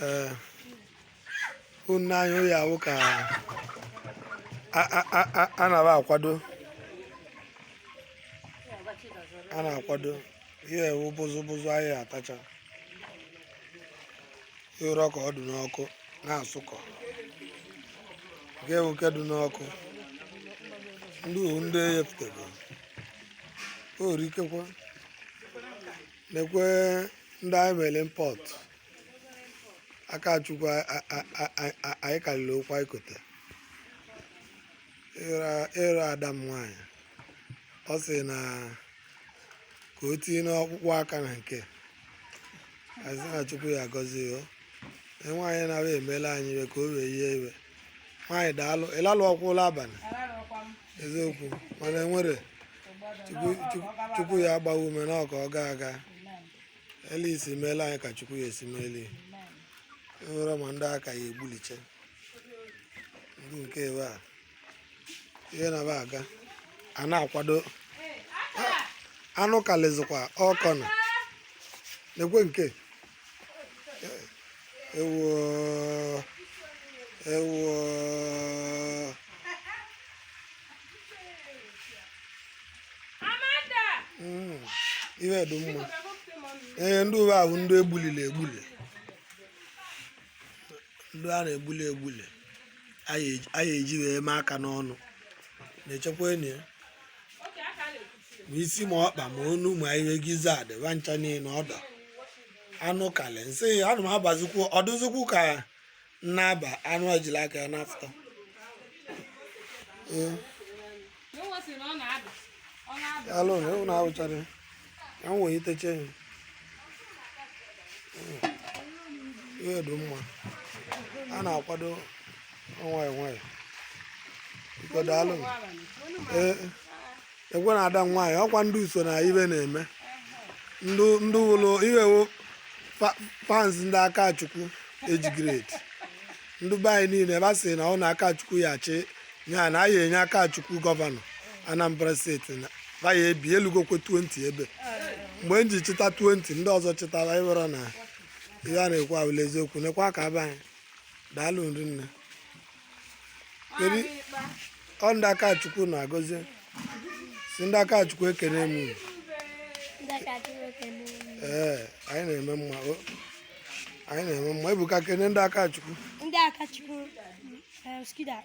Ee, unu anya ya awụ ka a na-aba akwado, a na-akwado ihe ewu bụzụ bụzụ anyị atacha ịrọ ka ọ dị n'ọkụ na-asụkọ nke ewu nke dị n'ọkụ ndị uhu ndị eyepụtago o rikekwa nekwe ndị anyị mere import aka Chukwu anyị karịrị okwu anyị kote ịrụ ada m nwaanyị ọ sị na ka o tinye n'ọkpụkpụ aka na nke asị na Chukwu ya agọzi ya nwaanyị na-abịa emela anyị iwe ka o wee yie iwe. Nwaanyị, daalụ. Ịlalụ ọkwụ ụla abalị eziokwu, mana enwere Chukwu ya agbaghị ume na ọka ọ ga aga elisi meela anyị ka Chukwu ya esi meeli. Enwere ma ndị aka ya egbuliche ndị nke ebe a ihe na-aba aga a na-akwado anụ kalizikwa ọkọna nekwe nke ewu ewu. Ihe dị mma. Ee, ndị uwe ahụ ndị egbulili egbuli, ndị a na-egbuli egbuli anyị eji wee mee aka n'ọnụ na-echekwa enyi ya ma isi ma ọkpa ma onu ma ihe gizzard ba ncha niile ọdọ anụ kalị nsị anụ m abazikwu ọdụzikwu ka nnaba anụ ejila aka ya n'afta. Ee, alụ na ewu na-awụchara ya m wee iteche ya. Ihe dị mma a na-akwado nwayọ nwayọ. Biko, daalụ. Ee, ekwe na ada m nwaanyị ọkwa ndị uso na ibe na-eme ndị ndị wụlụ iwewo fans ndị aka Chukwu eji grade ndị be anyị niile ebe a sị na ọ na aka Chukwu ya achị nya na anyị enye aka Chukwu gọvanọ Anambra steeti na ba ya ebi elugokwe 20 ebe mgbe m ji chịta 20 ndị ọzọ chịtara ịwere na ihe a na-ekwu awụla eziokwu nekwa aka be anyị. Daalụ nri nne. Kedu ọ ndị aka Chukwu na-agọzi si ndị aka Chukwu ekene m unu. Ee, anyị na-eme mma o, anyị na-eme mma. Ebuka, kene ndị aka Chukwu. Ndị aka Chukwu, skida.